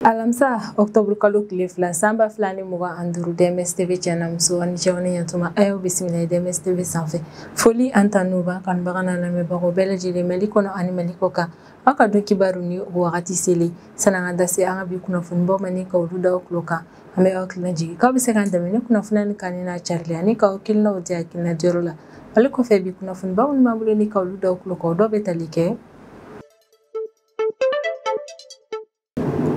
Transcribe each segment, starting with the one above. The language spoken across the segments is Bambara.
Alamisa octobre kalo tile 2 san 2025 DMS TV cɛna muso ani cɛw ni ɲantuma a y'aw bisimila DMS TV sanfɛ. Foli an tanu b'an kanubaga n'an lamɛnbagaw bɛɛ lajɛlen Mali kɔnɔ ani Mali kɔ kan. Aw ka don kibaru ni wagati selen san'an ka da se an ka bi kunnafonibaw ma ni ka olu da aw tulo kan. An bɛ aw hakilina jigin k'aw bɛ se k'an dɛmɛ ni kunnafoniya ni kanni n'a carili ani k'aw hakilinaw di hakilina diyɔrɔ la. Ale kɔfɛ bi kunnafonibaw minnu b'an bolo ni ka olu da aw tulo kan o dɔw bɛ tali kɛ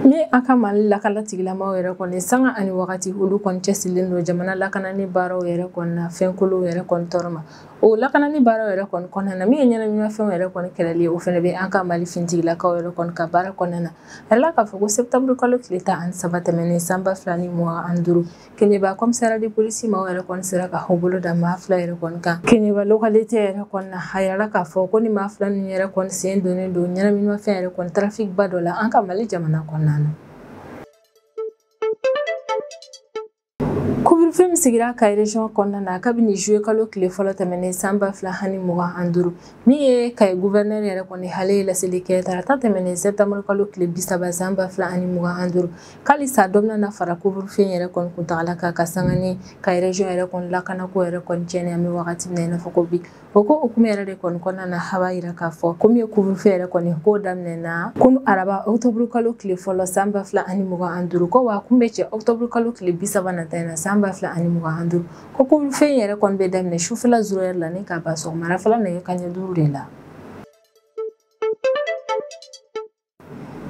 ni an ka Mali lakana tigilamaw yɛrɛ kɔni sanga ani wagati olu kɔni cɛsirilen don jamana lakanani baaraw yɛrɛ kɔni na fɛnkolow yɛrɛ kɔni tɔɔrɔ ma. O lakanani baaraw yɛrɛ kɔni kɔnɔna na min ye ɲɛnaminimafɛnw yɛrɛ kɔni kɛlɛli ye o fana bɛ an ka Mali fintigilakaw yɛrɛ kɔni ka baara kɔnɔna na. A yirala k'a fɔ ko septembre kalo tile 13 tɛmɛnen san 2025 Keɲeba commissariat de police maaw yɛrɛ kɔni sera ka u bolo da maa fila yɛrɛ kɔni kan. Keɲeba localité yɛrɛ kɔni na a yirala k'a fɔ ko ni maa fila ninnu yɛrɛ kɔni sen donnen don ɲɛnaminimafɛn yɛrɛ kɔni trafic ba dɔ la an ka Mali jamana kɔnɔna na. Couvre-feu min sigira Kayi région kɔnɔna na kabini juillet kalo tile fɔlɔ tɛmɛnen san 2025 min ye Kayi gouverneur yɛrɛ kɔni ale ye laseli kɛ tarata tɛmɛnen septembre kalo tile 30 san 2025 k'alisa dɔ bɛna fara couvre-feu yɛrɛ kɔni kuntagala kan ka sanga ni Kayi région yɛrɛ kɔni lakanako yɛrɛ kɔni tiɲɛni an bɛ wagati min na i n'a fɔ ko bi. O ko hukumu yɛrɛ de kɔni kɔnɔna na a b'a yira k'a fɔ ko min ye couvre-feu yɛrɛ kɔni k'o daminɛna kunu araba octobre kalo tile fɔlɔ san 2025 ko wa kun bɛ cɛ octobre kalo tile 30 nata in na san 2025 ko couvre-feu yɛrɛ kɔni bɛ daminɛ sufɛla 0 heure la ni k'a ban sɔgɔmadafɛla nɛgɛ kanɲɛ 5 de la.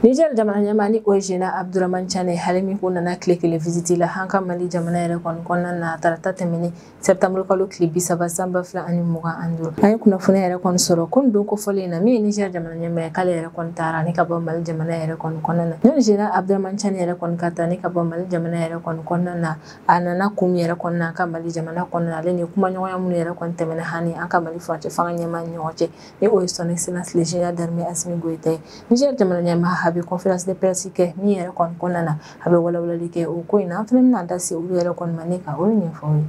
Niger jamana ɲɛmaa ni o ye Général Abdourahamane Tiani ale min ko nana tile kelen visite la an ka Mali jamana yɛrɛ kɔni kɔnɔna na tarata tɛmɛnen septembre kalo tile 30 san 2025 an ye kunnafoniya yɛrɛ kɔni sɔrɔ ko nin don kofɔlen in na min ye Niger jamana ɲɛmaa ye k'ale yɛrɛ kɔni taara ni ka bɔ Mali jamana yɛrɛ kɔni kɔnɔna na. N'o Général Abdourahamane Tiani yɛrɛ kɔni ka taa ni ka bɔ Mali jamana yɛrɛ kɔni kɔnɔna na a nana kun min yɛrɛ kɔni na an ka Mali jamana kɔnɔna na ale ni kumaɲɔgɔnya minnu yɛrɛ kɔni tɛmɛna hani an ka Mali furancɛ fanga ɲɛmaa ni ɲɔgɔn cɛ ni o ye son excellence le général d'armée Assimi Goïta ye. Niger jamana ɲɛmaa a bɛ conférence de presse kɛ min yɛrɛ kɔni kɔnɔna na a bɛ walawalali kɛ o ko in na an fana bɛna da se olu yɛrɛ kɔni ma ni ka olu ɲɛfɔ aw ye.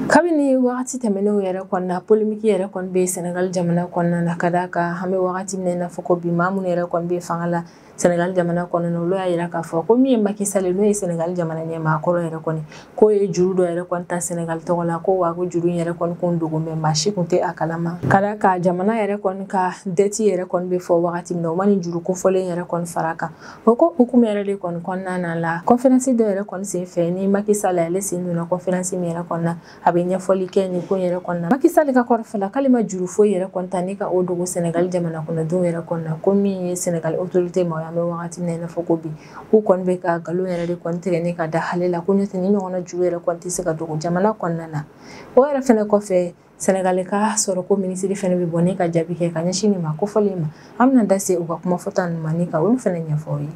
Kabini wagati tɛmɛnenw yɛrɛ kɔni na polémique yɛrɛ kɔni bɛ Sénégal jamana kɔnɔna na ka d'a kan an bɛ wagati min na i n'a fɔ ko bi maa minnu yɛrɛ kɔni bɛ fanga la Sénégal jamana kɔnɔna na olu y'a yira k'a fɔ ko min ye Macky Sall n'o ye Sénégal jamana ɲɛmaa kɔrɔ yɛrɛ kɔni k'o ye juru dɔ yɛrɛ kɔni ta Sénégal tɔgɔ la ko wa ko juru in yɛrɛ kɔni kun dogo mɛ maa si kun tɛ a kalama ka d'a kan jamana yɛrɛ kɔni ka dette yɛrɛ kɔni bɛ fɔ wagati min na o ma nin juru kofɔlen yɛrɛ kɔni fara kan. O ko hukumu yɛrɛ de kɔni kɔnɔna na la conférence dɔ yɛrɛ kɔni senfɛ ni Macky Sall ale sen donna conférence min yɛrɛ kɔni na a bɛ ɲɛfɔli kɛ nin ko yɛrɛ kɔni na. Macky Sall ka kɔrɔfɔ la k'ale ma juru foyi yɛrɛ kɔni ta ni ka o dogo Sénégal jamana kɔnɔdenw yɛrɛ kɔni na ko min ye Sénégal autorité ma an bɛ wagati min na i n'a fɔ ko bi k'u kɔni bɛ ka nkalon yɛrɛ de kɔni tigɛ ni ka da ale la ko n'o tɛ ni ɲɔgɔnna juru yɛrɛ kɔni tɛ se ka dogo jamana kɔnɔna na. O yɛrɛ fɛnɛ kɔfɛ Sénégal ka sɔrɔ ko minisiri fɛnɛ bɛ bɔ ni ka jaabi kɛ ka ɲɛsin nin ma kofɔlen ma. An bɛna da se u ka kuma fɔta ninnu ma ni ka olu fɛnɛ ɲɛfɔ aw ye.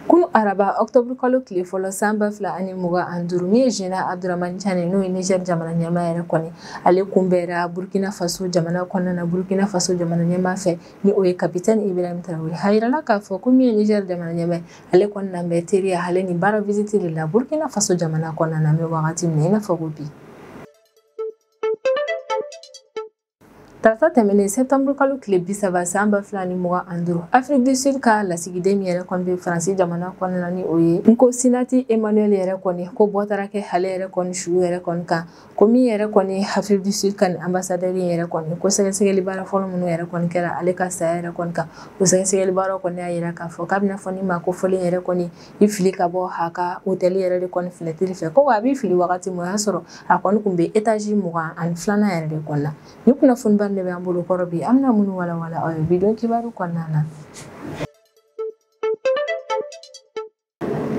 Kunu araba octobre kalo tile fɔlɔ san 2025 min ye Général Abdourahamane Tiani n'o ye Niger jamana ɲɛmaa yɛrɛ kɔni ale kunbɛra Burkina Faso jamana kɔnɔna na Burkina Faso jamana ɲɛmaa fɛ ni o ye capitaine Ibrahim Traoré. A yirala k'a fɔ ko min ye Niger jamana ɲɛmaa ale kɔni na bɛ teriya ale ni baara visite de la Burkina Faso jamana kɔnɔna na an bɛ wagati min na i n'a fɔ ko bi. Tarata tɛmɛnen septembre kalo tile 30 san 2025 Afrique du Sud ka lasigiden min yɛrɛ kɔni bɛ Faransi jamana kɔnɔna na ni o ye Nkosinati Emmanuel yɛrɛ kɔni ko bɔ taara kɛ ale yɛrɛ kɔni su yɛrɛ kɔni kan ko min yɛrɛ kɔni Afrique du Sud ka nin ambassadeur yɛrɛ kɔni ko sɛgɛsɛgɛli baara fɔlɔ minnu yɛrɛ kɔni kɛra ale ka saya yɛrɛ kɔni kan o sɛgɛsɛgɛli baaraw kɔni y'a yira k'a fɔ k'a bɛna fɔ ni maa kofɔlen yɛrɛ kɔni i fili ka bɔ a ka hôtel yɛrɛ de kɔni fenêtre fɛ ko wa a b'i fili wagati min o y'a sɔrɔ a kɔni kun bɛ étage 22nan yɛrɛ de kɔni na. Ni kunnafoniba de bɛ an bolo kɔrɔ bi an bɛna minnu walawala aw ye bi don kibaru kɔnɔna na.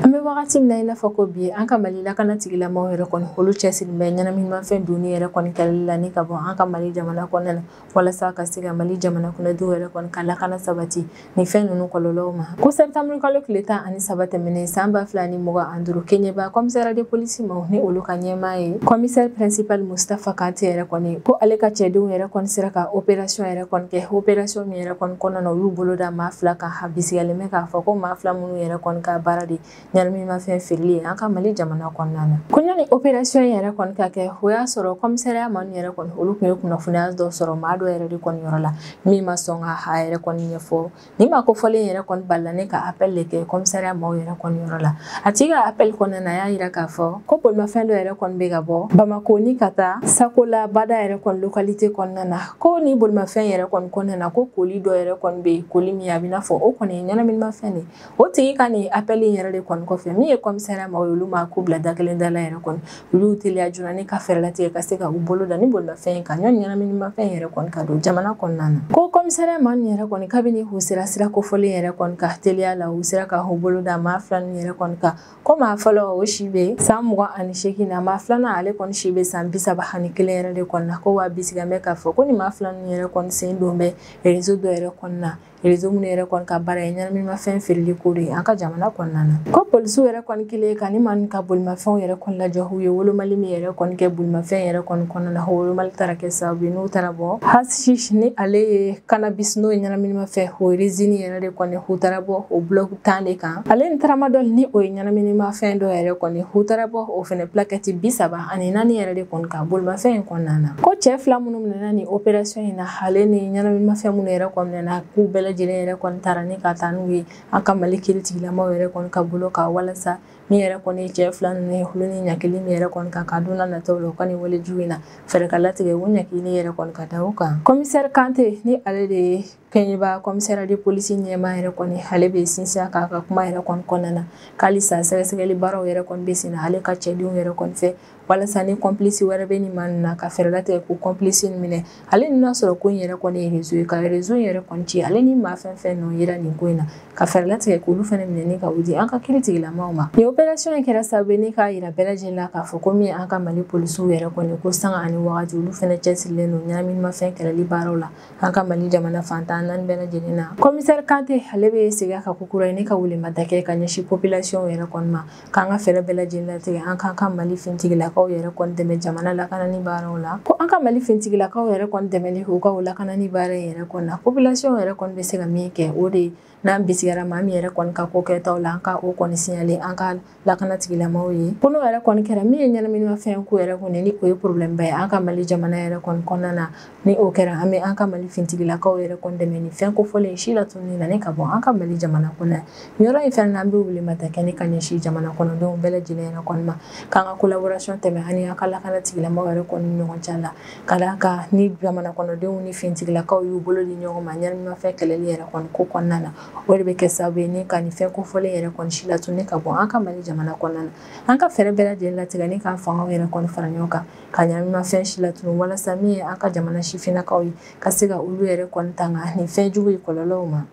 An bɛ wagati min na i n'a fɔ ko bi an ka Mali lakana tigilamaw yɛrɛ kɔni olu cɛsirilen bɛ ɲɛnaminimafɛn donni yɛrɛ kɔni kɛlɛli la ni ka bɔ an ka Mali jamana kɔnɔna na walasa ka se ka Mali jamana kɔnɔdenw yɛrɛ kɔni ka lakana sabati nin fɛn ninnu kɔlɔlɔw ma. Ko septembre kalo tile 13 tɛmɛnen san 2025 Keɲeba commissariat de police maaw ni olu ka ɲɛmaa ye commissaire principal Moustapha Kante yɛrɛ kɔni ko ale ka cɛdenw yɛrɛ kɔni sera ka opération yɛrɛ kɔni kɛ opération min yɛrɛ kɔni kɔnɔna na u y'u bolo da maa fila kan a bisigiyalen bɛ k'a fɔ ko maa fila minnu yɛrɛ kɔni ka baara de ɲɛnaminimafɛn ɲɛnaminimafɛn feereli ye an ka Mali jamana kɔnɔna na. Ko ɲani opération yɛrɛ kɔni ka kɛ, o y'a sɔrɔ commissariat maa yɛrɛ kɔni olu tun ye kunnafoniya dɔ sɔrɔ maa dɔ yɛrɛ de kɔni yɔrɔ la min ma sɔn ka a yɛrɛ kɔni ɲɛfɔ. Ni maa kofɔlen yɛrɛ kɔni balila ne ka appel de kɛ commissariat maaw yɛrɛ kɔni yɔrɔ la. A tigi ka appel kɔnɔna na, a y'a yira k'a fɔ ko bolimafɛn dɔ yɛrɛ kɔni bɛ ka bɔ Bamako ni ka taa Sakola Bada yɛrɛ kɔni localité kɔnɔna na, ko ni bolimafɛn yɛrɛ kɔni kɔnɔna na ko koli dɔ yɛrɛ kɔni bɛ yen, koli min a bɛ n'a fɔ o kɔni ye ɲɛnaminimafɛn de. O tigi ka nin appel yɛrɛ de kɔni kɔfɛ, min ye commissariat maaw ye, olu ma ko bila da kelen da la yɛrɛ kɔni, olu y'u teliya joona ni ka fɛɛrɛ latigɛ ka se ka u bolo da ni bolimafɛn in kan ɲɔni ɲɛnaminimafɛn yɛrɛ kɔni ka don jamana kɔnɔna na. Ko commissariat maa ninnu yɛrɛ kɔni kabini u sera sira kofɔlen yɛrɛ kɔni ka teliya la, u sera ka u bolo da maa fila ninnu yɛrɛ kɔni kan. Ko maa fɔlɔ o si bɛ san 28 na, maa filanan ale kɔni si bɛ san 31 yɛrɛ de kɔni na. Ko wa bisiga bɛ k'a fɔ ko ni maa fila ninnu yɛrɛ kɔni sen don bɛ réseau dɔ yɛrɛ kɔni na, réseau minnu yɛrɛ kɔni ka baara ye ɲɛnaminimafɛn feereli ko de ye an ka jamana kɔnɔna na. Ko polisiw yɛrɛ kɔni kelen ka ni maa ninnu ka bolimafɛnw yɛrɛ kɔni lajɔ, u ye wolomali min yɛrɛ kɔni kɛ bolimafɛn yɛrɛ kɔni kɔnɔna na, o wolomali taara kɛ sababu ye n'u taara bɔ hashish ni ale ye cannabis n'o ye ɲɛnaminimafɛn o résine yɛrɛ de kɔni, u taara bɔ o bloc 10 de kan. Ale ni tramadol ni o ye ɲɛnaminimafɛn dɔ yɛrɛ kɔni, u taara bɔ o fɛnɛ plaquette 34 yɛrɛ de kɔni kan bolimafɛn in kɔnɔna na. Ko cɛ fila minnu minɛna ni opération in na, ale ni ɲɛnaminimafɛn minnu yɛrɛ kɔni minɛna, k'u bɛɛ lajɛlen yɛrɛ kɔni taara ni ka taa n'u ye an ka Mali kiiritigilamaw yɛrɛ kɔni ka bolo kan, walasa min yɛrɛ kɔni ye cɛ fila ninnu ye, olu ni ɲakili min yɛrɛ kɔni kan ka don n'a nataw la, u ka nin walejugu in na fɛɛrɛ ka latigɛ u ɲakili yɛrɛ kɔni ka da o kan. Commissaire Kante ni ale de ye Kɛɲɛba commissariat de police ɲɛmaa yɛrɛ kɔni, ale bɛ sinsin a kan a ka kuma yɛrɛ kɔni kɔnɔna na k'alisa sɛgɛsɛgɛli baaraw yɛrɛ kɔni bɛ sen na ale ka cɛdenw yɛrɛ kɔni fɛ, walasa ni complice wɛrɛ bɛ nin maa ninnu na ka fɛɛrɛ latigɛ k'u complice nin minɛ. Ale ni n'a sɔrɔ ko in yɛrɛ kɔni ye réseau ye, ka réseau in yɛrɛ kɔni ci, ale ni maa fɛn fɛn nɔ yera nin ko in na, ka fɛɛrɛ latigɛ k'olu fɛnɛ minɛ ni ka u di an ka kiiritigilamaw ma. Nin opération in kɛra sababu ye ni k'a yira bɛɛ lajɛlen la k'a fɔ ko min an ka Mali polisiw yɛrɛ kɔni ko sanga ani wagati olu fɛnɛ cɛsirilen don ɲɛnaminimafɛn kɛlɛli baaraw la an ka Mali jamana fantan naani bɛɛ lajɛlen na. Commissaire Kante ale bɛ segin a ka ko kura ye ne ka welemada kɛ ka ɲɛsin population yɛrɛ kɔni ma, k'an ka fɛɛrɛ bɛɛ lajɛlen latigɛ an k'an ka Mali finitigilakaw yɛrɛ kɔni dɛmɛ jamana lakanani baaraw la. Ko an ka Mali finitigilakaw yɛrɛ kɔni dɛmɛli u ka o lakanani baara in yɛrɛ kɔni na, population yɛrɛ kɔni bɛ se ka min kɛ o de ye n'an bisigara maa min yɛrɛ kɔni ka ko kɛtaw la, an ka o kɔni signaler an ka lakana tigilamaw ye. Ko n'o yɛrɛ kɔni kɛra min ye ɲɛnaminimafɛn ko yɛrɛ kɔni ni o ye problème ba ye an ka Mali jamana yɛrɛ kɔni kɔnɔna na, ni o kɛra an bɛ an ka Mali finitigilakaw yɛrɛ kɔni dɛmɛ ni fɛn kofɔlen si la tununi na ni ka bɔ an ka Mali jamana kɔnɔ. Nin yɔrɔ in fɛnɛ na, an bɛ welemada kɛ ni ka ɲɛsin jamana kɔnɔdenw bɛɛ lajɛlen yɛrɛ kɔni ma, k'an ka collaboration tɛmɛ ani an ka lakana tigilamaw yɛrɛ kɔni ni ɲɔgɔn cɛ la, ka d'a kan ni jamana kɔnɔdenw ni finitigilakaw y'u bolo di ɲɔgɔn ma ɲɛnaminimafɛn kɛlɛli yɛrɛ kɔni ko kɔnɔna na, o de bɛ kɛ sababu ye ni ka nin fɛn kofɔlen yɛrɛ kɔni si latunu ka bɔ an ka Mali jamana kɔnɔna na. An ka fɛɛrɛ bɛɛ lajɛlen latigɛ ni k'an fangaw yɛrɛ kɔni fara ɲɔgɔn kan ka ɲɛnaminimafɛn si latunu, walasa min ye an ka jamana sifinnakaw ye ka se ka olu yɛrɛ kɔni tanga nin fɛn jugu in kɔlɔlɔw ma.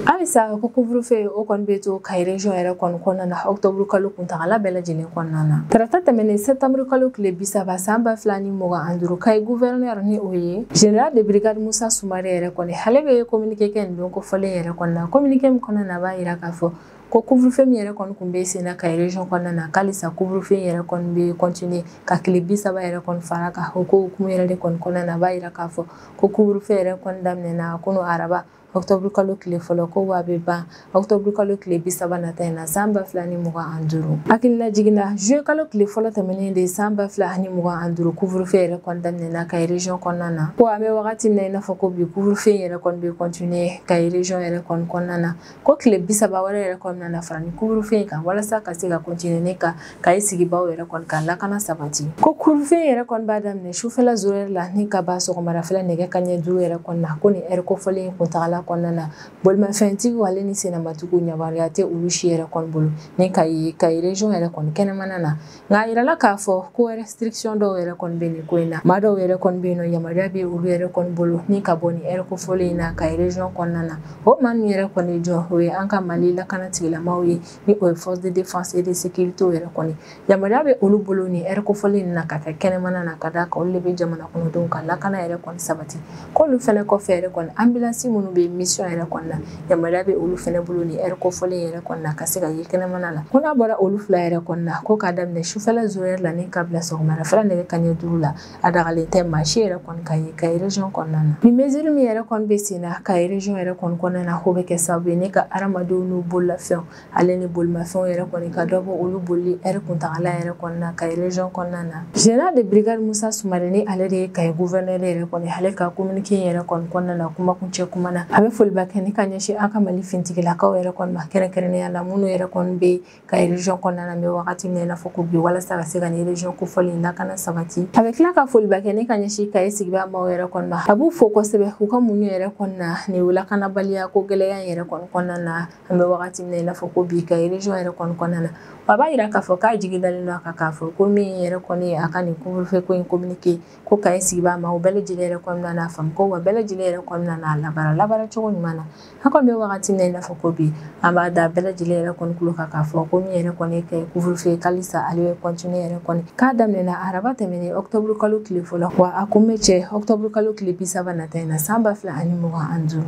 Halisa ko couvre-feu o kɔni bɛ to Kayi région yɛrɛ kɔni kɔnɔna na octobre kalo kuntagala bɛɛ lajɛlen kɔnɔna na. Tarata tɛmɛnen septembre kalo tile 30 san 2025, Kayi gouverneur ni o ye général de brigade Musa Sumare yɛrɛ kɔni, ale bɛ communiqué kɛ nin don kofɔlen yɛrɛ kɔni na. Communiqué min kɔnɔna na, a b'a yira k'a fɔ ko couvre-feu min yɛrɛ kɔni kun bɛ sen na Kayi région kɔnɔna na, k'alisa couvre-feu yɛrɛ kɔni bɛ continuer ka tile 30 yɛrɛ kɔni fara kan. O ko hukumu yɛrɛ de kɔni kɔnɔna na, a b'a yira k'a fɔ ko couvre-feu yɛrɛ kɔni daminɛna kunun araba octobre kalo tile fɔlɔ, ko wa bɛ ban octobre kalo tile 30 nata in na san 2025. Hakilila jiginna juillet kalo tile fɔlɔ tɛmɛnen de san 2025 couvre-feu yɛrɛ kɔni daminɛna Kayi région kɔnɔna na. Ko an bɛ wagati min na i n'a fɔ ko bi couvre-feu yɛrɛ kɔni bɛ continuer Kayi région yɛrɛ kɔni kɔnɔna na, ko tile 30 wɛrɛ yɛrɛ kɔni nana fara ni couvre-feu in kan walasa ka se ka continuer ne ka Kayi sigibaaw yɛrɛ kɔni ka lakana sabati. Ko couvre-feu yɛrɛ kɔni b'a daminɛ sufɛla 0 la ni ka ban sɔgɔmadafɛla nɛgɛ kanɲɛ 5 yɛrɛ kɔni na. Ko nin heure kofɔlen in kuntagala kɔnɔna na, bolimafɛntigiw ale ni senamatigiw yamaruya tɛ olu si yɛrɛ kɔni bolo ni Kayi région yɛrɛ kɔni kɛnɛmana na. Nka a yirala k'a fɔ ko restriction dɔw yɛrɛ kɔni bɛ nin ko in na, maa dɔw yɛrɛ kɔni bɛ yen nɔ yamaruya bɛ olu yɛrɛ kɔni bolo ni ka bɔ nin heure kofɔlen in na Kayi région kɔnɔna na. O maa ninnu yɛrɛ kɔni jɔ o ye an ka Mali lakana tigilamaw ye ni o ye force de défense et de sécurité yɛrɛ kɔni, yamaruya bɛ olu bolo nin heure kofɔlen in na ka kɛ kɛnɛmana na, ka d'a kan olu de bɛ jamana kɔnɔdenw ka lakana yɛrɛ kɔni sabati. K'olu fɛnɛ kɔfɛ yɛrɛ kɔni ambulance minnu bɛ mission yɛrɛ kɔnɔna na, yamaruya bɛ olu fɛnɛ bolo ni heure kofɔlen yɛrɛ kɔnɔna na ka se ka ye kɛnɛmana la. Ko n'a bɔra olu fila yɛrɛ kɔnɔna na, ko k'a daminɛ sufɛla 0 la ni ka bila sɔgɔmada fɛla nɛgɛ kanɲɛ 5 la, a dagalen tɛ maa si yɛrɛ kɔni ka ye Kayi région kɔnɔna na. Ni mesure min yɛrɛ kɔni bɛ sen na Kayi région yɛrɛ kɔni kɔnɔna na, k'o bɛ kɛ sababu ye ne ka hadamadenw n'u bololafɛnw ale ni bolimafɛnw yɛrɛ kɔni ka dɔ bɔ olu bolili heure kuntagala yɛrɛ kɔnɔna na Kayi région kɔnɔna na. Général de brigade Musa Sumare ni ale de ye Kayi gouverneur yɛrɛ kɔni, ale ka communiqué yɛrɛ kɔni kɔnɔna na, kumakuncɛ kuma na, a bɛ foliba kɛ ni ka ɲɛsin an ka Mali fintigilakaw yɛrɛ kɔni ma, kɛrɛnkɛrɛnnenya la minnu yɛrɛ kɔni bɛ Kayi région kɔnɔna na bɛ wagati min na i n'a fɔ ko bi, walasa ka se ka nin région kofɔlen lakana sabati. A bɛ tila ka foliba kɛ ni ka ɲɛsin Kayi sigibaa maaw yɛrɛ kɔni ma, a b'u fo kosɛbɛ u ka muɲu yɛrɛ kɔni na nin lakanabaliya ko gɛlɛya yɛrɛ kɔni kɔnɔna na an bɛ wagati min na i n'a fɔ ko bi Kayi région yɛrɛ kɔni kɔnɔna na. A b'a yira k'a fɔ k'a jigi dalen don a kan k'a fɔ ko min yɛrɛ kɔni a ka nin couvre-feu ko in communiqué, ko Kayi sigibaa maaw bɛɛ lajɛlen yɛrɛ kɔni n'a faamu, ko wa bɛɛ lajɛlen yɛrɛ kɔni n'a labaara cogo ɲuman na. An kɔni bɛ wagati min na i n'a fɔ ko bi, an b'a da bɛɛ lajɛlen yɛrɛ kɔni tulo kan k'a fɔ ko min yɛrɛ kɔni kɛ couvre-feu k'alisa ale bɛ continuer yɛrɛ kɔni k'a daminɛna araba tɛmɛnen octobre kalo tile fɔlɔ, wa a kun bɛ cɛ octobre kalo tile 30 nata in na san 2025.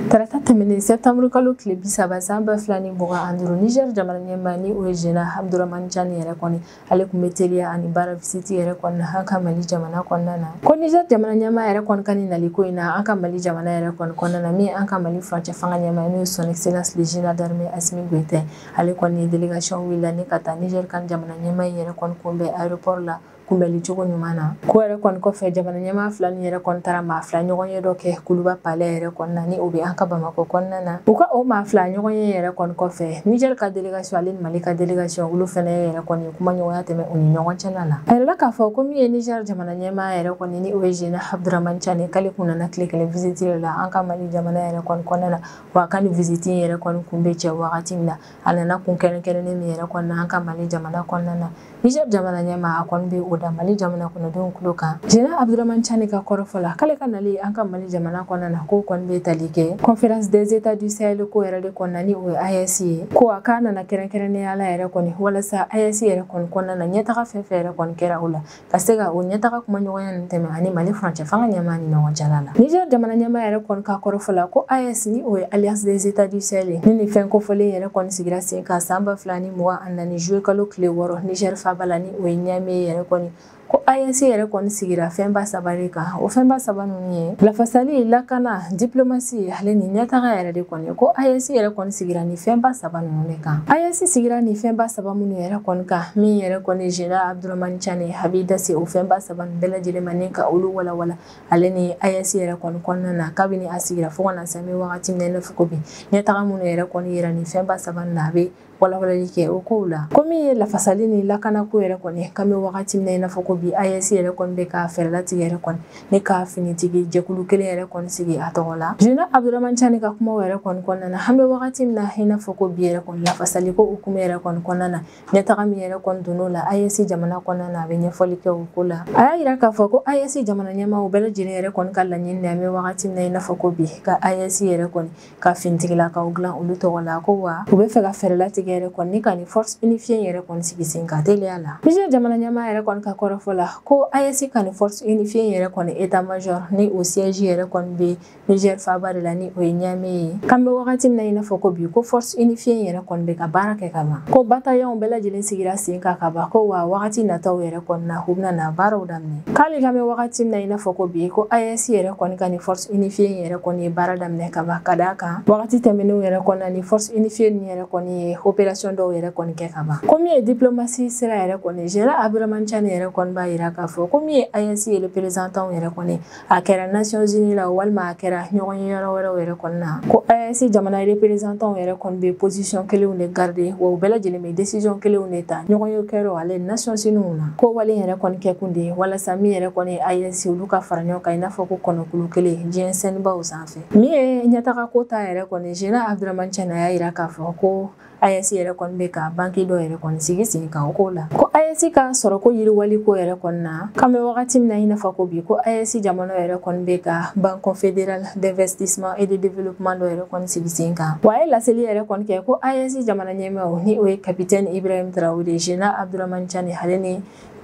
Tarata tɛmɛnen septembre kalo tile 30 san 2025, Niger jamana ɲɛmaa ni o ye Général Abdourahamane Tiani yɛrɛ kɔni, ale tun bɛ teliya ani baara visite yɛrɛ kɔni na an ka Mali jamana kɔnɔna na. Ko Niger jamana ɲɛmaa yɛrɛ kɔni ka nin naliko in na an ka Mali jamana yɛrɛ kɔni kɔnɔna na, min an ka Mali furancɛ fanga ɲɛmaa n'o ye son excellence le général d'armée Assimi Goïta, ale kɔni ye délégation wulila ni ka taa Niger kan jamana ɲɛmaa in yɛrɛ kɔni kunbɛn aéroport la kunbɛnli cogo ɲuman na. Ko yɛrɛ kɔni kɔfɛ, jamana ɲɛmaa fila ni yɛrɛ kɔni taara maa fila ɲɔgɔn ye dɔ kɛ Kuluba palais yɛrɛ kɔnɔna ni o bɛ an ka Bamakɔ kɔnɔna na. U ka o maa fila ɲɔgɔn ye yɛrɛ kɔni kɔfɛ, Niger ka délégation ale ni Mali ka délégation olu fɛnɛ yɛrɛ kɔni kuma ɲɔgɔnya tɛmɛ u ni ɲɔgɔn cɛla la. A yɛrɛ la k'a fɔ ko min ye Niger jamana ɲɛmaa yɛrɛ kɔni ni o ye Général Abdourahamane Tiani, k'ale kun nana tile kelen visite la an ka Mali jamana yɛrɛ kɔni kɔnɔna na, wa a ka nin visite in yɛrɛ kɔni kun bɛ cɛ wagati min na, a nana kun kɛrɛnkɛrɛnnen min yɛrɛ kɔni na an ka Mali jamana kɔnɔna na. Niger jamana ɲɛmaa a kɔni bɛ o da Mali jamana kɔnɔdenw tulo kan. Général Abdourahamane Tiani ka kɔrɔfɔ la, k'ale ka nali an ka Mali jamana kɔnɔna na, k'o kɔni bɛ tali kɛ conférence des états du Sahel ko yɛrɛ de kɔnɔna ni o ye AES ye, ko a k'a nana kɛrɛnkɛrɛnnenya la yɛrɛ kɔni walasa AES yɛrɛ kɔni kɔnɔna na ɲɛtaga fɛn fɛn yɛrɛ kɔni kɛra o la, ka se ka o ɲɛtaga kumaɲɔgɔnya ninnu tɛmɛ ani Mali furancɛ fanga ɲɛmaa ni ɲɔgɔn cɛla la. Niger jamana ɲɛmaa yɛrɛ kɔni ka kɔrɔfɔ la, ko AES ni o ye Alliance des états du Sahel ni nin fɛn kofɔlen yɛrɛ kɔni sigira sen kan san 2024 juillet kalo tile 6 Niger faaba la ni o ye Niamey yɛrɛ kɔni, ko AES yɛrɛ kɔni sigira fɛnba saba de kan. O fɛnba saba ninnu ye lafasali, lakana, diplomatie ale ni ɲɛtaga yɛrɛ de kɔni. Ko AES yɛrɛ kɔni sigira ni fɛnba saba ninnu de kan. AES sigira ni fɛnba saba minnu yɛrɛ kɔni kan, min yɛrɛ kɔni Général Abdourahamane Tiani a b'i da se o fɛnba saba ninnu bɛɛ lajɛlen ma ni ka olu walawala ale ni AES yɛrɛ kɔni kɔnɔna na kabini a sigira fo ka na se an bɛ wagati min na i n'a fɔ ko bi, ɲɛtaga minnu yɛrɛ kɔni yira ni fɛnba saba ninnu na, a bɛ walawalali kɛ o kow la. Ko min ye lafasali ni lakanako yɛrɛ kɔni, k'an bɛ wagati min na i n'a fɔ ko bi, AES yɛrɛ kɔni bɛ ka fɛɛrɛ latigɛ yɛrɛ kɔni ne ka finitigi jɛkulu kelen yɛrɛ kɔni sigi a tɔgɔ la. Général Abdourahamane Tiani ka kumaw yɛrɛ kɔni kɔnɔna na, an bɛ wagati min na i n'a fɔ ko bi yɛrɛ kɔni lafasali ko hukumu yɛrɛ kɔni kɔnɔna na, ɲɛtaga min yɛrɛ kɔni donn'o la AES jamana kɔnɔna na, a bɛ ɲɛfɔli kɛ o ko la. A y'a yira k'a fɔ ko AES jamana ɲɛmaaw bɛɛ lajɛlen yɛrɛ kɔni ka laɲini de an bɛ wagati min na i n'a fɔ ko bi, ka AES yɛrɛ kɔni ka finitigilakaw dilan olu tɔgɔ la, ko wa u bɛ fɛ ka fɛɛrɛ latigɛ yɛrɛ kɔni ni ka nin force unifiée yɛrɛ kɔni sigi sen kan teliya la. Niger jamana ɲɛmaa yɛrɛ kɔni ka kɔrɔfɔ la, ko AES ka nin force unifiée yɛrɛ kɔni état major ni o siège yɛrɛ kɔni bɛ Niger faaba de la ni o ye Niamey ye, k'an bɛ wagati min na i n'a fɔ ko bi, ko force unifiée yɛrɛ kɔni bɛ ka baara kɛ ka ban, ko bataillon bɛɛ lajɛlen sigira sen kan ka ban, ko wa wagati nataw yɛrɛ kɔni na u bɛna na baaraw daminɛ. K'ale k'an bɛ wagati min na i n'a fɔ ko bi, ko AES yɛrɛ kɔni ka nin force unifiée yɛrɛ kɔni ye baara daminɛ ka ban, ka d'a kan wagati tɛmɛnenw yɛrɛ kɔni na ni force unifiée nin yɛrɛ kɔni ye opération dɔw yɛrɛ kɔni kɛ ka ban. Ko min ye diplomatie sira yɛrɛ kɔni, Général Abdourahamane Tiani yɛrɛ kɔni b'a yira k'a fɔ ko min ye AES représentant yɛrɛ kɔni, a kɛra Nations Unies la walima a kɛra ɲɔgɔn ye yɔrɔ wɛrɛw yɛrɛ kɔni na, ko AES jamana représentant yɛrɛ kɔni bɛ position kelenw de garder, wa u bɛɛ lajɛlen bɛ décision kelenw de ta ɲɔgɔn ye kɛyɔrɔ ale Nations Unies na. Ko wale yɛrɛ kɔni kɛkun de ye walasa min yɛrɛ kɔni ye AES olu ka fara ɲɔgɔn kan i n'a fɔ ko kɔnɔkulu kelen diɲɛ sɛnibaw sanfɛ. Min ye ɲɛtaga ko ta yɛrɛ kɔni, Général Abdourahamane Tiani a y'a yira k'a fɔ ko AES yɛrɛ kɔni bɛ ka banque dɔ yɛrɛ kɔni sigi sen kan o ko la. Ko AES ka sɔrɔ ko yiriwali ko yɛrɛ kɔni na, k'an bɛ wagati min na i n'a fɔ ko bi, ko AES jamana yɛrɛ kɔni bɛ ka Banque confédérale d'investissement et de développement dɔ yɛrɛ kɔni sigi sen kan. Wa a ye laseli yɛrɛ kɔni kɛ ko AES jamana ɲɛmaaw ni o ye capitaine Ibrahim Traoré, Général Abdourahamane Tiani ale ni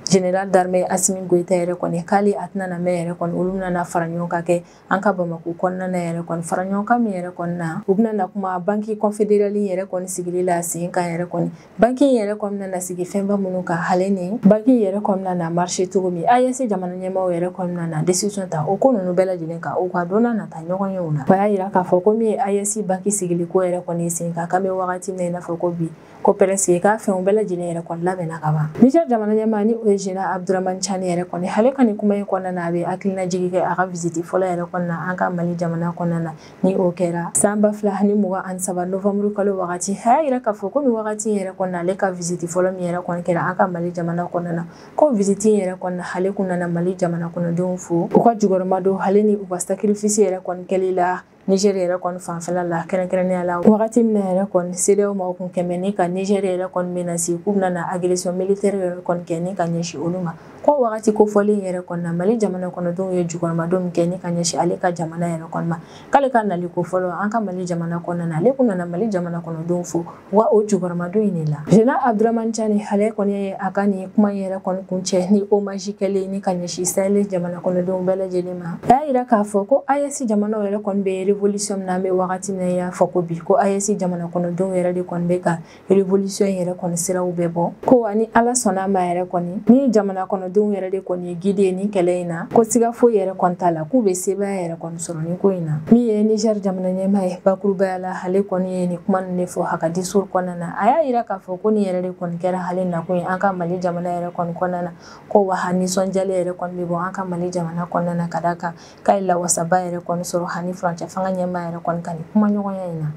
Général d'armée Assimi Goïta yɛrɛ kɔni k'ale a tɛna na mɛn yɛrɛ kɔni, olu bɛna fara ɲɔgɔn kan kɛ an ka Bamakɔ kɔnɔna na yɛrɛ kɔni. Fara ɲɔgɔn kan min yɛrɛ kɔni na, u bɛna na kuma banque confédérale yɛrɛ kɔni sigili la sen kan yɛrɛ kɔni. Banque in yɛrɛ kɔni bɛna sigi fɛnba minnu kan, hale ni banque in yɛrɛ kɔni bɛna na marché cogo min, AES jamana ɲɛmaaw yɛrɛ kɔni bɛna na décision ta o ko ninnu bɛɛ lajɛlen kan, u ka don n'a nata ɲɔgɔn ye o la. O y'a yira k'a fɔ ko min ye AES banque sigili ko yɛrɛ kɔni sen kan, k'an bɛ wagati min na i n'a fɔ ko bi, ko presque k'a fɛnw bɛɛ lajɛlen yɛrɛ kɔni labɛnna ka ban. Niger jamana ɲɛmaa ni o ye Général Abdourahamane Tiani yɛrɛ kɔni, ale ka nin kuma in kɔnɔna na, a bɛ hakilinajigi kɛ a ka visite fɔlɔ yɛrɛ kɔnɔna na an ka Mali jamana kɔnɔna na, ni o kɛra san 2023 novembre kalo wagati. A y'a yira k'a fɔ ko nin wagati in yɛrɛ kɔnɔna, ale ka visite fɔlɔ min yɛrɛ kɔni kɛra an ka Mali jamana kɔnɔna na, ko visite in yɛrɛ kɔnɔna, ale kun nana Mali jamana kɔnɔdenw fo u ka jukɔrɔma don ale ni u ka sacrifice yɛrɛ kɔni kɛli la Niger yɛrɛ kɔni fanfɛla la, kɛrɛnkɛrɛnnenya la wagati min na yɛrɛ kɔni CEDEAO maaw kun kɛmɛ ni ka Niger yɛrɛ kɔni menacer k'u bɛna na agression militaire yɛrɛ kɔni kɛ ni ka ɲɛsin olu ma. Ko wagati kofɔlen yɛrɛ kɔni na, Mali jamana kɔnɔdenw ye jukɔrɔmadon min kɛ ni ka ɲɛsin ale ka jamana yɛrɛ kɔni ma, k'ale ka nali ko fɔlɔ an ka Mali jamana kɔnɔna na, ale kun nana Mali jamana kɔnɔdenw fo wa o jukɔrɔmadon in de la. Général Abdourahamane Tiani ale kɔni ye a ka nin kuma in yɛrɛ kɔni kuncɛ ni hommage kɛlen ni ka ɲɛsin Sahel jamana kɔnɔdenw bɛɛ lajɛlen ma. A y'a yira k'a fɔ ko AES jamanaw yɛrɛ kɔni bɛ révolution min na, an bɛ wagati min na i y'a fɔ ko bi, ko AES jamana kɔnɔdenw yɛrɛ de kɔni bɛ ka révolution yɛrɛ kɔni siraw bɛɛ bɔ, ko ani Ala sɔnna a ma yɛrɛ kɔni, ni jamana kɔnɔdenw yɛrɛ de kɔni ye guide ye ni kɛlɛ in na, ko siga foyi yɛrɛ kɔni t'a la k'u bɛ sebaaya yɛrɛ kɔni sɔrɔ nin ko in na. Min ye Niger jamana ɲɛmaa ye bakurubaya la, ale kɔni ye nin kuma ninnu de fɔ a ka discours kɔnɔna na. A y'a yira k'a fɔ ko nin yɛrɛ de kɔni kɛra ale nakun ye an ka Mali jamana yɛrɛ kɔni kɔnɔna na, ko wa nisɔndiyalen yɛrɛ kɔni bɛ bɔ an ka Mali jamana kɔnɔna na, ka d'a kan k'a ye lawasaba yɛrɛ kɔni sɔrɔ hani furancɛ fanga ɲɛmaa yɛrɛ kɔni ka nin kumaɲɔgɔnya in na.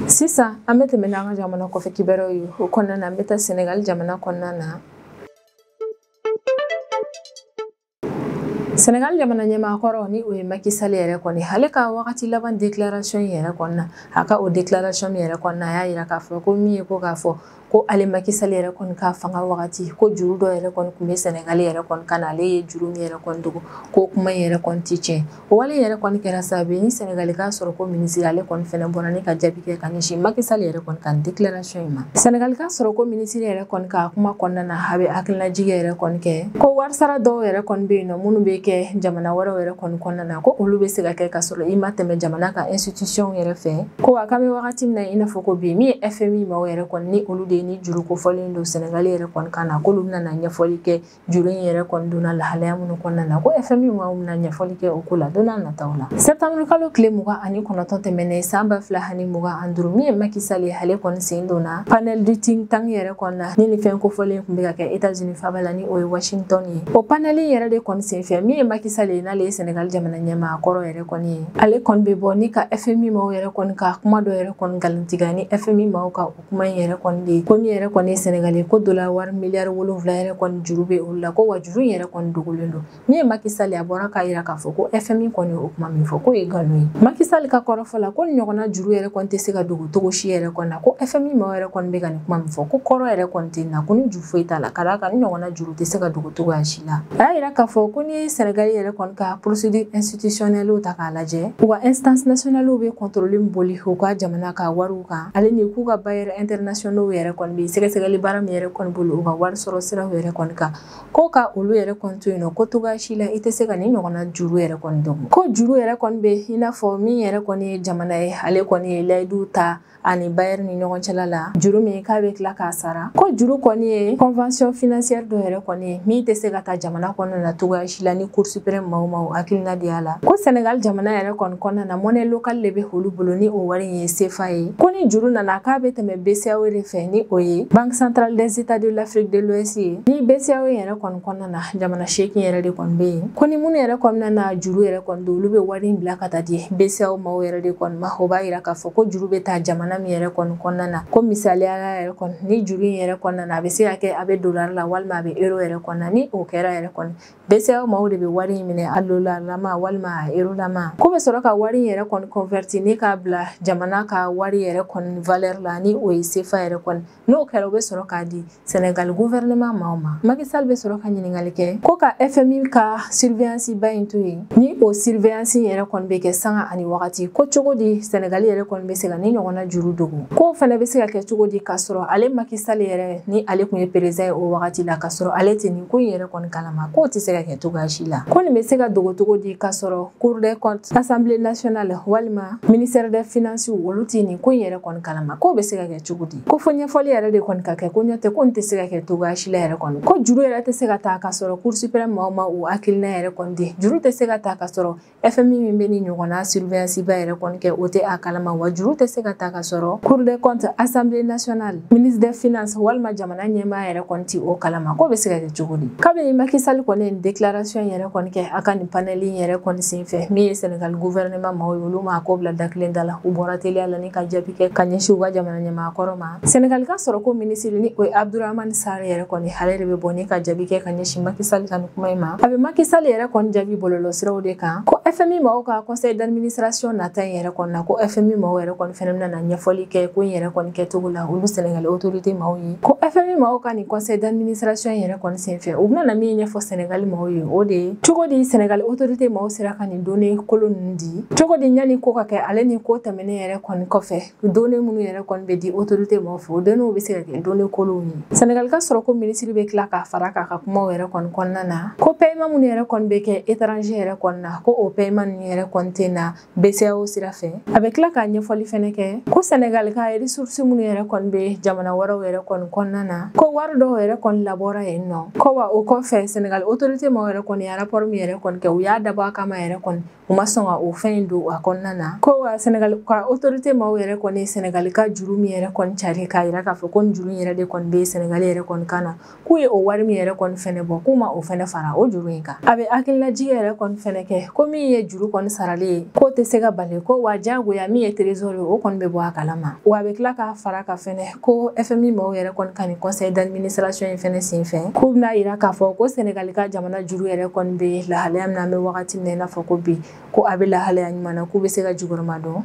Sisan an bɛ tɛmɛ n'an ka jamana kɔfɛ kibaruyaw ye. O kɔnɔna na, an bɛ taa Senegal jamana kɔnɔna na. Senegal jamana ɲɛmaa kɔrɔ ni o ye Macky Sall yɛrɛ kɔni, ale ka wagati laban déclaration yɛrɛ kɔni na, a ka o déclaration min yɛrɛ kɔni na, a y'a yira k'a fɔ ko min ye ko k'a fɔ ko ale Macky Sall yɛrɛ kɔni ka fanga wagati, ko juru dɔ yɛrɛ kɔni kun bɛ Senegal yɛrɛ kɔni kan na, ale ye juru min yɛrɛ kɔni dogo, ko kuma in yɛrɛ kɔni ti tiɲɛ. O wale yɛrɛ kɔni kɛra sababu ye ni Senegal k'a sɔrɔ ko ministre ale kɔni fɛnɛ bɔra ni ka jaabi kɛ ka ɲɛsin Macky Sall yɛrɛ kɔni ka déclaration in ma. Senegal k'a sɔrɔ ko ministre yɛrɛ kɔni ka kuma kɔnɔna na, a bɛ hakilinajigi yɛrɛ kɔni kɛ ko warisara dɔw yɛrɛ kɔni bɛ yen nɔ minnu bɛ kɛ jamana wɛrɛw yɛrɛ kɔni kɔnɔna na, ko olu bɛ se ka kɛ ka sɔrɔ i ma tɛmɛ jamana ka institution yɛrɛ fɛ. Ko a k'an bɛ wagati min na i n'a fɔ ko bi, min ye FMI maaw yɛrɛ kɔni ni olu de ni juru kofɔlen don Senegal yɛrɛ kɔni kan na, k'olu bɛna na ɲɛfɔli kɛ juru in yɛrɛ kɔni donna lahalaya minnu kɔnɔna na, ko FMI maaw bɛna ɲɛfɔli kɛ o ko la don n'a nataw la. Septembre kalo tile 29 tɛmɛnen san 2025, min ye Macky Sall ye, ale kɔni sen donna panel du think tank yɛrɛ kɔni na ni fɛn kofɔlen tun bɛ ka kɛ États-Unis faaba la, ni o ye Washington ye. O panel in yɛrɛ de kɔni sen fɛ, min ye Macky Sall ye, n'ale ye Senegal jamana ɲɛmaa kɔrɔ yɛrɛ kɔni ye, ale kɔni bɛ bɔ ni ka FMI maaw yɛrɛ kɔni ka kuma dɔ yɛrɛ kɔni nkalontigiya ni FMI maaw ka o kuma in yɛrɛ kɔni de ye, ko min yɛrɛ kɔni ye Senegal ye, ko dollar wari miliyari 7 yɛrɛ kɔni juru bɛ olu la, ko wa juru in yɛrɛ kɔni dogolen don. Min ye Macky Sall ye, a bɔra k'a yira k'a fɔ ko FMI kɔni o kuma min fɔ k'o ye nkalon ye. Macky Sall ka kɔrɔfɔ la, ko nin ɲɔgɔnna juru yɛrɛ kɔni tɛ se ka dogo cogo si yɛrɛ kɔni na, ko FMI maaw yɛrɛ kɔni bɛ ka nin kuma min fɔ, ko kɔrɔ yɛrɛ kɔni tɛ na, ko ni ju foyi t'a la, ka d'a kan ni ɲɔgɔnna juru tɛ se ka dogo cogoya si la. A y'a yira k'a fɔ ko ni Senegal yɛrɛ kɔni ka procédure institutionnelle ta k'a lajɛ, u ka instance nationale bɛ contrôle min boli u ka jamana ka wariw kan, ale ni k'u ka bailleurs internationaux yɛrɛ kɔni bɛ sɛgɛsɛgɛli baara min yɛrɛ kɔni bolo u ka wari sɔrɔ siraw yɛrɛ kɔni kan, ko ka olu yɛrɛ kɔni to yen nɔ, ko cogoya si la i tɛ se ka nin ɲɔgɔnna juru yɛrɛ kɔni dogo. Ko juru yɛrɛ kɔni bɛ i n'a fɔ min yɛrɛ kɔni ye jamana ye, ale kɔni ye layidu ta ani bailleur ni ɲɔgɔn cɛla la, juru min k'a bɛ tila k'a sara, ko juru kɔni ye convention financière dɔ yɛrɛ kɔni ye min tɛ se ka ta jamana kɔnɔna na cogoya si la ni Cour suprême maaw ma hakilina de y'a la. Ko Senegal jamana yɛrɛ kɔni kɔnɔna na, monnaie locale de bɛ olu bolo ni o wari in ye CFA ye, ko ni juru nana k'a bɛ tɛmɛ BCEAO de fɛ, ni o ye Banque centrale des États de l'Afrique de l'Ouest ye. Ni BCEAO yɛrɛ kɔni kɔnɔna na, jamana 8 yɛrɛ de kɔni bɛ yen, ko ni minnu yɛrɛ kɔni na juru yɛrɛ kɔni don, olu bɛ wari in bila ka taa di BCEAO maaw yɛrɛ de kɔni ma. O b'a yira k'a fɔ ko juru bɛ taa jamana min yɛrɛ kɔni kɔnɔna na, ko misaliya yɛrɛ kɔni ni juru in yɛrɛ kɔnɔna na, a bɛ se ka kɛ a bɛ dollar la walima a bɛ euro yɛrɛ kɔnɔna na, ni o kɛra yɛrɛ kɔni BCEAO maaw de bɛ wari in minɛ a dollar lama walima a euro lama, ko bɛ sɔrɔ ka wari in yɛrɛ kɔni converti ni k'a bila jamana ka wari yɛrɛ kɔni valeur la, ni o ye CFA yɛrɛ kɔni. N'o kɛra u bɛ sɔrɔ k'a di Sénégal gouvernement maaw ma. Macky Sall bɛ sɔrɔ ka ɲininkali kɛ ko ka FMI ka surveillance ba in to yen, ni o surveillance yɛrɛ kɔni bɛ kɛ sanga ani wagati, ko cogo di Sénégal yɛrɛ kɔni bɛ se ka ni ɲɔgɔnna juru dogo, k'o fana bɛ se ka kɛ cogo di k'a sɔrɔ ale Macky Sall yɛrɛ ni ale tun ye président ye o wagati la, k'a sɔrɔ ale tɛ nin ko in yɛrɛ kɔni kalama, k'o tɛ se ka kɛ cogoya si la. Ko nin bɛ se ka dogo cogo di k'a sɔrɔ Cour des comptes, Assemblée nationale walima ministère des finances olu tɛ nin ko in yɛrɛ kɔni kalama, k'o bɛ se ka kɛ cogo di? Ko fo ɲɛfɔli yɛrɛ de kɔni ka kɛ, ko ɲɔtɛ ko nin tɛ se ka kɛ cogoya si la yɛrɛ kɔni, ko juru yɛrɛ tɛ se ka ta k'a sɔrɔ Cour suprême maaw ma o hakilina yɛrɛ kɔni di, juru tɛ se ka ta k'a sɔrɔ FMI min bɛ ni ɲɔgɔnna surveillance ba yɛrɛ kɔni kɛ o tɛ a kalama, wa juru tɛ se ka ta k'a sɔrɔ Cour des comptes, Assemblée nationale, ministre des finances walima jamana ɲɛmaa yɛrɛ kɔni ti o kalama, k'o bɛ se ka kɛ cogo di? Kabini Macky Sall kɔni ye déclaration yɛrɛ kɔni kɛ a ka nin panel in yɛrɛ kɔni senfɛ, min ye Sénégal gouvernement maaw ye, olu ma ko bila da kelen da la, u bɔra teliya la ni ka jaabi kɛ ka ɲɛsin u ka jamana ɲɛmaa kɔrɔ ma. Sénégal ka sɔrɔ ko ministre ni o ye Abdourahmane Sarr yɛrɛ kɔni, ale de bɛ bɔ ni ka jaabi kɛ ka ɲɛsin Macky Sall ka nin kuma in ma. A bɛ Macky Sall yɛrɛ kɔni jaabi bɔlɔlɔsiraw de kan ko FMI maaw ka conseil d'administration nata in yɛrɛ kɔni na, ko FMI maaw yɛrɛ kɔni fɛnɛ bɛna na ɲɛfɔli kɛ ko in yɛrɛ kɔni kɛcogo la olu Sénégal autorité maaw ye. Ko FMI maaw ka nin conseil d'administration yɛrɛ kɔni senfɛ, u bɛna na min ɲɛfɔ Sénégal maaw ye, o de ye cogo di Sénégal autorité maaw sera ka nin données kolon ninnu di, cogo di ɲani ko ka kɛ ale ni ko tɛmɛnen yɛrɛ kɔni kɔfɛ, données minnu yɛrɛ kɔni bɛ di autorité maaw fɛ, o données bɛ se ka kɛ données kolonw ye. Sénégal ka sɔrɔ ko ministre bɛ tila k'a fara k'a ka kumaw yɛrɛ kɔni kɔnɔna na, ko paiement minnu yɛrɛ kɔni bɛ kɛ étranger yɛrɛ kɔni na, ko o paiement ninnu yɛrɛ kɔni tɛ na BCEAO sira fɛ. A bɛ tila k'a ɲɛfɔli fɛnɛ kɛ ko Sénégal ka ressources minnu yɛrɛ kɔni bɛ jamana wɛrɛw yɛrɛ kɔni kɔnɔna na, ko wari dɔw yɛrɛ kɔni labɔra yen nɔ, ko wa o kɔfɛ Sénégal autorité maaw yɛrɛ kɔni ye rapport min yɛrɛ kɔni kɛ, u y'a dabɔ a kama yɛrɛ kɔni, u ma sɔn ka o fɛn in don a kɔnɔna na, ko wa Sénégal ka autorité maaw yɛrɛ kɔni Sénégal ka juru min yɛrɛ kɔni cari k'a yira k'a fɔ ko nin juru in yɛrɛ de kɔni bɛ Sénégal yɛrɛ kɔni kan na, k'u ye o wari min yɛrɛ kɔni fɛnɛ bɔ, k'u ma o fɛnɛ fara o juru in kan. A bɛ hakililajigin yɛrɛ kɔni fɛnɛ kɛ ko min ye juru kɔni sarali ye, k'o tɛ se ka bali, ko wa diyagoya min ye trésor ye o kɔni bɛ bɔ a kalama. Wa a bɛ tila k'a fara ka fɛnɛ ko FMI maaw yɛrɛ kɔni ka nin conseil d'administration in fɛnɛ senfɛ, k'u bɛna yira k'a fɔ ko Sénégal ka jamana juru yɛrɛ kɔni bɛ lahalaya min na an bɛ wagati min na i n'a fɔ ko bi, ko a bɛ lahalaya ɲuman na, k'u bɛ se ka jukɔrɔma dɔn.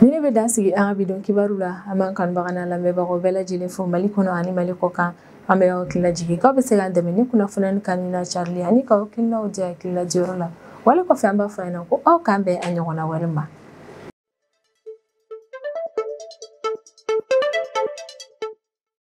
Ni ne bɛ dan sigi an ka bi don kibaru la, an b'an kanubaga n'a lamɛnbagaw bɛɛ lajɛlen fo Mali kɔnɔ ani Mali kɔ kan. An bɛ aw hakili lajigin k'aw bɛ se k'an dɛmɛ ni kunnafoniya kanu n'a carili ani k'aw hakilinaw di hakilina diyɔrɔ la. Wale kɔfɛ an b'a fɔ a ɲɛna ko aw k'an bɛn a ɲɔgɔnna wɛrɛ ma.